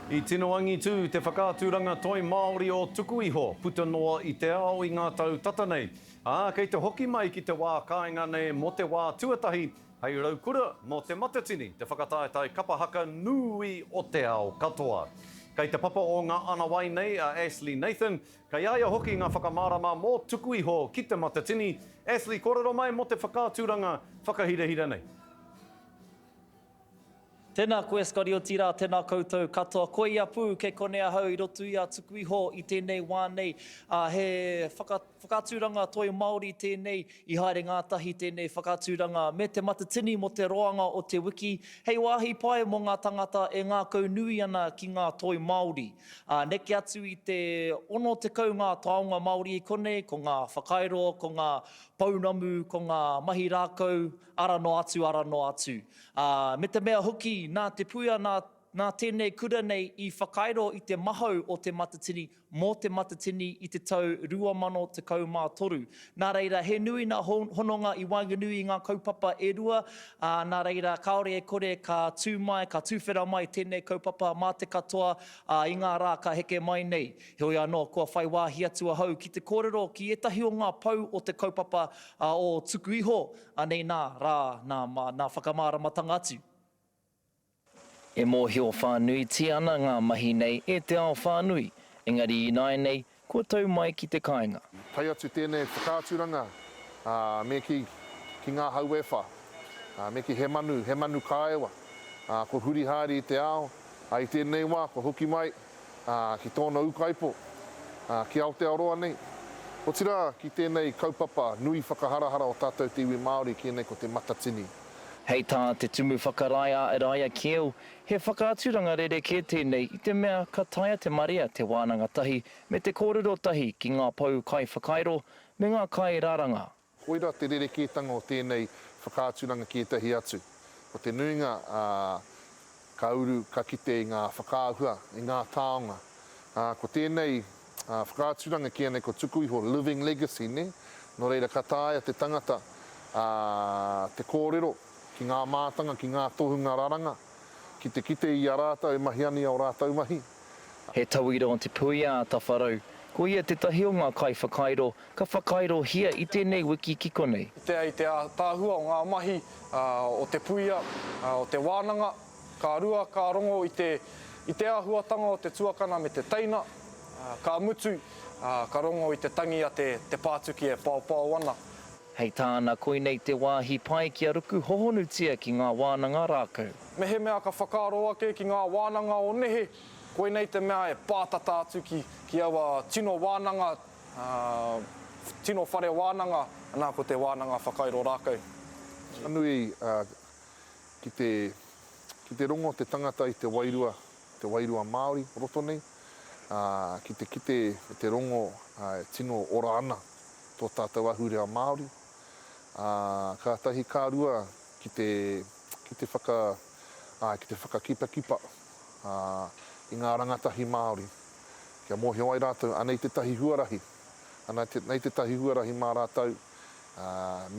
I tino angitū te whakaaturanga toi Māori o Tuku Iho puta noa i te ao i ngā tau tata nei, ā, kei te hoki mai ki te wā kāinga nei mō te wā tuatahi hei raukura mō Te Matatini, te whakataetae kapa haka nui o te ao katoa. Kei te papa o ngā anawai nei a Ashley Nathan, kei a ia hoki ngā whakamārama mō Tuku Iho ki Te Matatini. Ashley, kōrero mai mō te whakaaturanga whakahirahira nei. Tēnā koe Scotty otirā tēnā koutou katoa. Koia pū kei konei ahau i roto i a Tuku Iho i tēnei wā nei. Ā, he whaka, whakaaturanga toi Māori tēnei, i haere ngātahi tēnei whakaaturanga me Te Matatini mō te roanga o te wiki, hei wāhi pai mō ngā tangata e ngākau nui ana ki ngā toi Māori. Ā, neke atu i te 60 ngā taonga Māori i konei, ko ngā whakairo, ko ngā pounamu, ko ngā mahi rākau, ara noa atu, ara noa atu. Ā, me te mea hoki, nā te puia, nā, nā tēnei kura nei i whakairo i te mahau o Te Matatini mō Te Matatini i te tau 2013. Nā reira, he nui nā hononga i waenganui i ngā kaupapa e rua, ā, nā reira, kāore e kore ka tū mai, ka tūwhera mai tēnei kaupapa mā te katoa, ā, i ngā rā ka heke mai nei. Heoi anō, kua whai wāhi atu ahau ki te kōrero ki ētahi o ngā pou o te kaupapa, ā, o Tuku Iho, Anei nā, rā, nā, mā, nā whakamāramatanga atu. E mōhio whānuitia ana ngā mahi nei e te ao whānui, engari ināianei, kua tau mai ki te kāinga. Tae atu tēnei whakaaturanga, ā, me kī, ki ngā hau e whā. Ā, me kī, he manu, he manu kāewa, ā, kua huri haere i te ao, ā, i tēnei wā, kua hoki mai, ā, ki tōna ūkaipō, ā, ki Aotearoa nei. Otirā, ki tēnei kaupapa nui whakaharahara o tātou te iwi Māori ki ēnei ko Te Matatini. Hei tā te Tumu Whakarae a Eraia Keil, he whakaaturanga rerekē tēnei i te mea ka taea te marea te wānanga tahi me te kōrero tahi ki ngā pou kaiwhakairo me ngā kairaranga. Koirā te rerekētanga o tēnei whakaaturanga ki ētahi atu. Ko te nuinga, ā, ka uru, ka kite i ngā whakaahua, i ngā taonga. Ā, ko tēnei, ā, whakaaturanga kīia nei ko Tuku Iho, Living Legacy, nē? Nō reira, ka taea te tangata, ā, te kōrero ki ngā mātanga, ki ngā tohunga raranga, ki te kite i a rātou e mahi ana i ō rātou mahi. He tauira o Te Puia a Tawharau, ko ia tētahi o ngā kaiwhakairo ka whakairohia i tēnei wiki ki konei. Kitea i te ātaahua o ngā mahi o te puia, o te wānanga, ka rua ka rongo i te i te āhuatanga o te tuakana me te teina, ka mutu, ka rongo i te tangi a te te pātuki e paopao ana. Hei tāna, koinei te wāhi pai kia ruku hohonutia ki ngā wānanga rākau. Mehemea ka whakaaro ake ki ngā wānanga o nehe, koinei te mea e pātata atu ki ki aua tino wānanga Ā, tino whare wānanga, anā ko te wānanga whakairo rākau. Ka nui ki te, ki te rongo te tangata i te wairua, te wairua Māori o roto nei, ā, ki te kite me te rongo e tino ora ana tō tātou ahurea Māori, ā, kātahi ka rua ki te, ki te whaka, āe, ki te whakakipakipa, ā, i ngā rangatahi Māori. Kia mōhio ai rātou, anei tētahi huarahi, anei tētahi huarahi mā rātou, ā,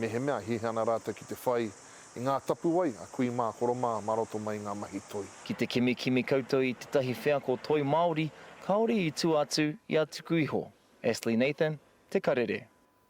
mehemea hiahia ana rātou ki te whai i ngā tapuwae a kui mā, koro mā, mā roto mai i ngā mahi toi. Ki te kimikimi koutou i tētahi wheako toi Māori, kāore i tua atu i a Tuku Iho. Astley Nathan, Te Karere.